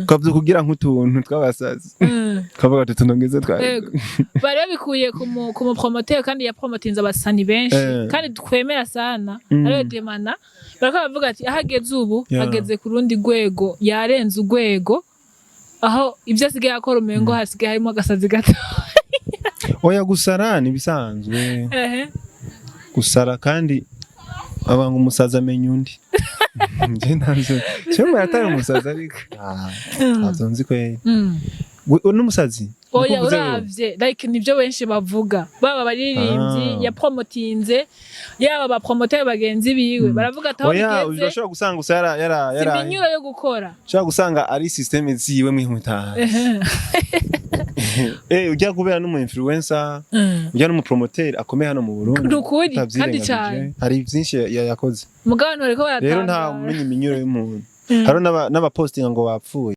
Ukavyuka ugira nk'utuntu tw'abasazi, kavuga ati utuntu ngize twa Yego. Bari babikuye ku mu promoteur, kandi yapromotinze abasani benshi kandi twemera sana, ariwe Demana. Bariko baravuga ati aho ageze ubu, ageze ku rundi rwego, yarenze urwego, aho ibyo asigaye akora umengo hasigaye harimo agasazi gato. Oya, gusara ni ibisanzwe. Gusara kandi abanga umusazi amenya undi. Nje ntavyo cyo atari umusazi, ariko ntabyo nzi kweri. N'umusazi? Oya. Niko uvuze wewe? Uravye, like, nivyo benshi bavuga, baba abaririmbyi yapromotinze, yaba abapromoteur bagenzi biwe, baravuga ati aho Oya, bigeze urashobora gusanga gusa yara yara yara si iminyuro yo gukora. Ushobora gusanga ari système ziwe mwihutaye. Ujya kubera n'umu influencer, ujya n'umu promoteur akomeye hano mu Burundi. Ni ukuri, kandi Utavyirengagije. cane. Hari byinshi yakoze. Mugabo abantu bariko Rero nta baratangara. umenya iminyuro y'umuntu. Hari n'abapostinga ngo bapfuye.